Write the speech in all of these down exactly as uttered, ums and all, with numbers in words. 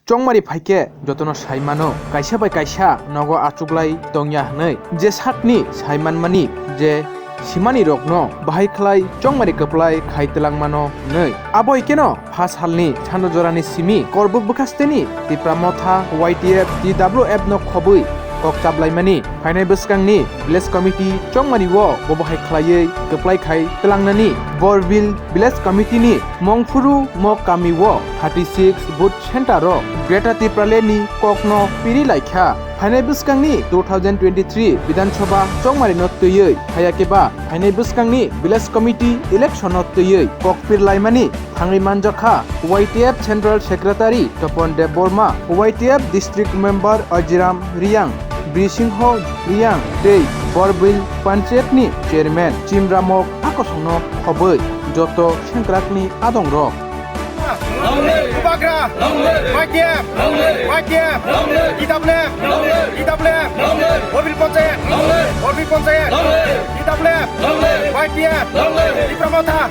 Chongmari phaikhe jotono saimano, kaisa bai kaisa nogo achuklai tongya hwnwi. Je sakni saimanmani je simani rokno bahai khlai chongmari kwplai khai twlangmano hwnwi. Aboikeno pha salni sando jorani simi Korbuk bwkhasteni Tipra Motha, Y T F, T W F no khobwi kok chaplaimani. Phainai bwskangni Village Committee chongmani o bo bahai khlaiwi kwplai khai twlangnani. Borbil Village Committee ni Mongphuru Mok kami o thirty six booth center o Greater Tipraland ni kokno piri laikha. Phainai bwskangni two thousand twenty-three Bidhan Sabha chongmari no twiwi, haya khe ba phainai bwskangni Village Committee election no twiwi kok pir laimani thangwi manjakha Y T F Central Secretary Topon Debbarma, Y T F District Member Ajiram Riang, Brisingho Riang tei Borbil Panchayat ni Chairman Chimramok Akosongno khobwi joto sengkrakni adongrok. Bubagra! Y T F! Y T F! T W F! T W F! Borbil Panchayat! Borbil Panchayat! T W F! Y T F! Tipra Motha!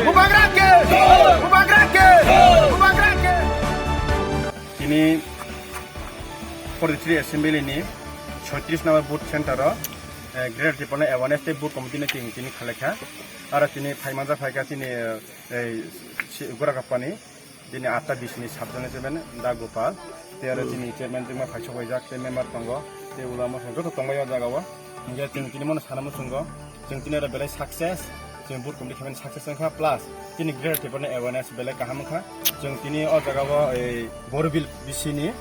Bubagra ke! Bubagra ke! Bubagra ke! Tini forty three Assembly ni soitris number booth center o, eh, Greater Tipraland Awareness tei Booth Committee no tini, tini khalai kha. Aro tini phaimanja phaikha tini, eh, si-, Goragapani tini atta bisini sub zonal chairman Da Gopal. Tei aro tini chairman tongma phaisok waijak tei member tongo. Tei ulama joto tongbai o jaga o. Hingke tini, tini mono sana muchungo. Chwng tini oro belai success, chwng booth committee khaimani success wngkha, plus tini Greater Tipraland awareness belai kaham wngkha. Chwng tini o jaga o, ei, Borbil bisini,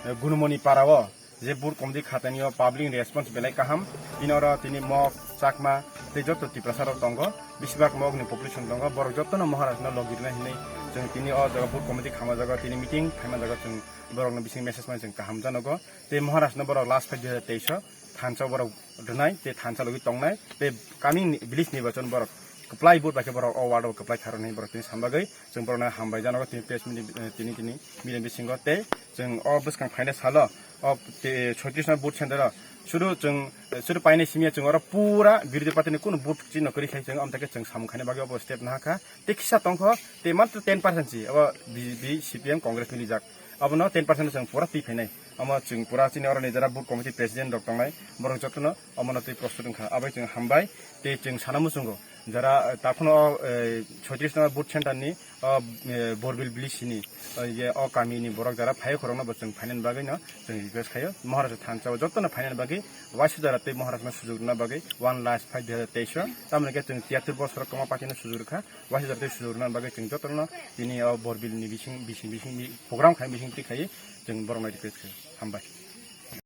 eh, Gunumoni para o je booth committee khatani o public response belai kaham. Tini oro tini Mok, Chakma tei joto Tiprasa rok tongo, besibak Mok ni population tongo, borok jotono Maharaj no logi rwna hinwi chwng tini o jaga booth committee khama jaga tini meeting khaima jaga chwng borok no bising message mani chwng kaham janogo. Tei Maharaj no borok last fight dui hajar teis o thansa borok rwnai tei thansa logi tongnai tei coming ni village nirbachon borok kwplai vote bai khe borok o ward o kwplai kharok hinwi borok tini sambagwi chwng borokno hambai janogo tini press meet ni, eh, tini tini media bisingo tei chwng o bwskang phainai salo o te soitris no booth center o sudu chwng, eh, sudu painai simi ya chwng oro pura birodhi party ni kunu booth chini kwrwi khai chwng amtake chwng samung khaina bagwi obo step nahakha tei kisa tongkho tei matro ten percent si obo B J P, C P M, Congress milijak. Abono ten percent chwng pura twi phainai. Omo chwng pura chini oroni jara booth committee president rok tongnai, borok jotono omono twi prostut wngkha. Abai chwng hambai tei chwng sana muchungo jara, eh, takhuno, eh, soitris number booth center ni, o, eh, Borbil village ni, o, ye, o kami ni borok jara phai khorokno bo chwng phainani bagwi no chwng request khaio. Maharaj thansa o jotono phainani bagwi waisa jara tei Maharaj no sujuk rwna bagwi one last five dui hajar teis o. Tamoni khe chwng tiyatur bosor kwma party no sujuk rwkha. Waisa jora tei sujuk rwna bagwi chwng jotono tini o Borbil ni bising, bising, bising, bi-, program khai bising twi khai chwng borok nai request khai. Hambai.